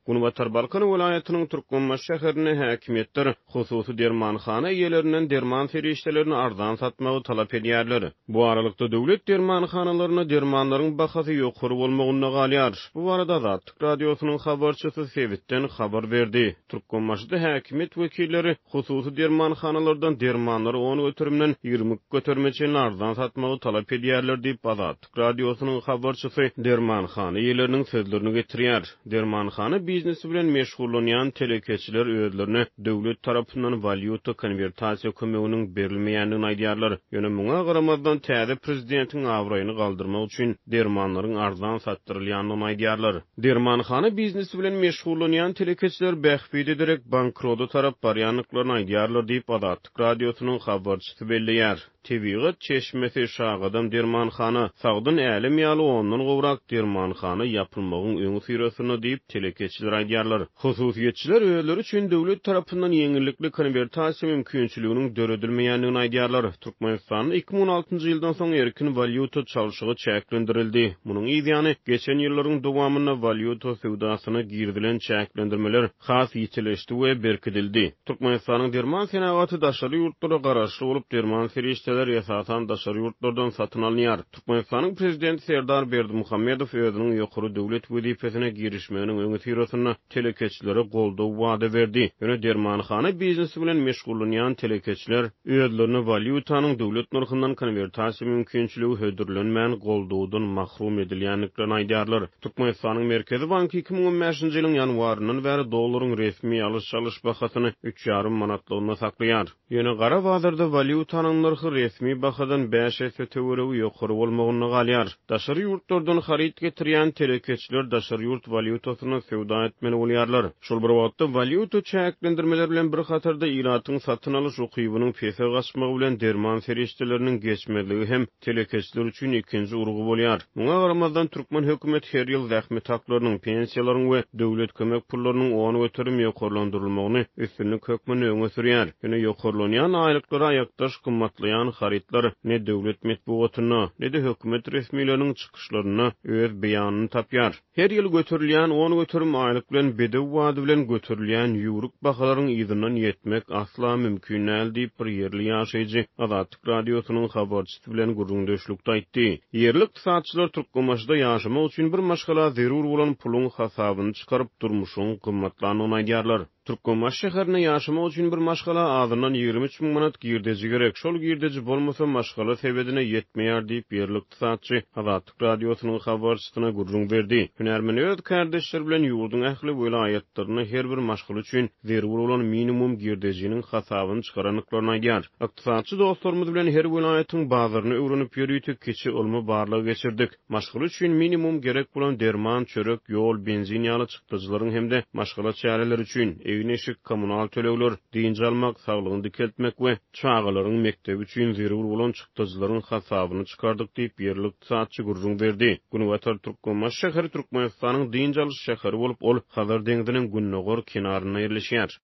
Günbatar Balkan welaýatynyň Türkmenbaşy şäherinde häkimiýetler hususy dermanhana eýelerinden derman serişdelerini arzan satmagy talap edýärler. Bu aralykda, döwlet dermanhanalarynda dermanlaryň bahasy ýokary bolmagynda galýar. Bu barada Azatlyk Radiosynyň habarçysy sebitden habar berdi. Türkmenbaşyda häkimiýet wekilleri hususy dermanhanalardan dermanlary on göterimden 22 göterime çenli arzan satmagy talap edýärler diýip, Azatlyk Radiosynyň habarçysy dermanhana eýeleriniň sözlerini getirýär. Dermanhana biznesi bilen meşgullanýan telekeçiler özlerine döwlet tarapyndan walýuta konwertasiýa kömeginiň berilmeýändigini aýdýarlar. Ýöne muňa garamazdan, täze prezidentiň abraýyny galdyrmak üçin dermanlaryň arzan satdyrylýandygyny aýdýarlar. Dermanhana biznesi bilen meşgullanýan telekeçiler bähbide derek bankroda tarap barýandyklaryny aýdýarlar diýip, Azatlyk Radiosynyň habarçysy belleýär. Tebigat çeşmesi, Şagadam dermanhana, Sagdyn älem ýaly ondan gowrak dermanhana ýapylmagyň öňüsyrasynda diýip, telekeçiler aýdýarlar. Hususyýetçiler özleri üçin döwlet tarapyndan ýeňillikli konwertasiýa mümkinçiliginiň döredilmeýändigini aýdýarlar. Türkmenistanda 2016-njy ýyldan soň erkin walýuta çalşygy çäklendirildi. Munuň yzýany, geçen ýyllaryň dowamynda walýuta söwdasyna girizilen çäklendirmeler has ýitileşdi we berkidildi. Türkmenistanyň derman senagaty daşary ýurtlara garaşly bolup, derman serişdeleri esasan daşary ýurtlardan satyn alynýar. Türkmenistanyň Prezidenti Serdar Berdimuhamedow özüniň ýokary döwlet wezipesine girişmeginiň öňüsyrasynda telekeçilere goldaw wada berdi. Ýöne dermanhana biznesi bilen meşgullanýan telekeçiler özlerine walýutanyň döwlet nyrhyndan konwertasiýa mümkinçiligi hödürlenmän goldawdan mahrum edilýändiklerini aýdýarlar. Türkmenistanyň Merkezi banky 2015-nji ýylyň ýanwaryndan bäri dollaryň resmi alyş-çalyş bahasyny üç ýarym manatlygynda saklaýar. Ýöne gara bazarda walýutanyň nyrhy resmi bahadan bäş esse töweregi ýokary bolmagynda galýar. Daşary ýurtlardan haryt getirýän telekeçiler daşary ýurt walýutasynda söwda etmeli bolýarlar. Şol bir wagtda, walýuta çäklendirmeleri bilen bir hatarda ilatyň satyn alyş ukybynyň pese gaçmagy bilen derman serişdeleriniň geçmezligi hem telekeçiler üçin ikinji urgy bolýar. Muňa garamazdan, türkmen hökümeti her ýyl zähmet haklarynyň, pensiýalaryň we döwlet kömek pullarynyň 10% ýokarlandyrylmagyny üstünlik hökmünde öňe sürýär. Ýöne ýokarlanýan aýlyklara aýakdaş gymmatlaýan harytlar ne döwlet metbugatynda, ne-de hökümet resmileriniň çykyşlarynda öz beýanyny tapýar. Her ýyl göterilýän 10% aýlyk bilen bedew bady bilen göterilýän ýüwrük bahalaryň yzyndan ýetmek asla mümkin däl diýip, bir ýerli ýaşaýjy Azatlyk Radiosynyň habarçysy bilen gürrüňdeşlikde aýtdy. Ýerli ykdysatçylar Türkmenbaşyda ýaşamak üçin bir maşgala zerur bolan puluň hasabyny çykaryp, durmuşyň gymmatlandygyny aýdýarlar. Türkmenbaşy şäherinde ýaşamak üçin bir maşgala azyndan 23 müň manat girdeji gerek. Şol girdeji bolmasa, maşgala sebedine ýetmeýär diýip, ýerli ykdysatçy Azatlyk Radiosynyň habarçysyna gürrüň berdi. Hünärmen öz kärdeşleri bilen ýurduň ähli welaýatlarynda her bir maşgala üçin zerur bolan minimum girdejiniň hasabyny çykarandyklaryny aýdýar. Ykdysatçy dostlarymyz bilen her welaýatyň bazaryny öwrenip ýörite kiçi ylmy barlag geçirdik. Maşgala üçin minimum gerek bolan derman, çörek, ýol, benzin ýaly çykdajylaryň hem-de maşgala çäreleri üçin, egin-eşik, kommunal tölegler, dynç almak, saglygyny dikeltmek we çagalaryň mekdebi üçin zerur bolan çykdajylaryň hasabyny çykardyk diýip, ýerli ykdysatçy gürrüň berdi. Günbatar Türkmenbaşy şäheri Türkmenistanyň dynç alyş şäheri bolup, ol Hazar deňziniň gündogar kenarynda ýerleşýär.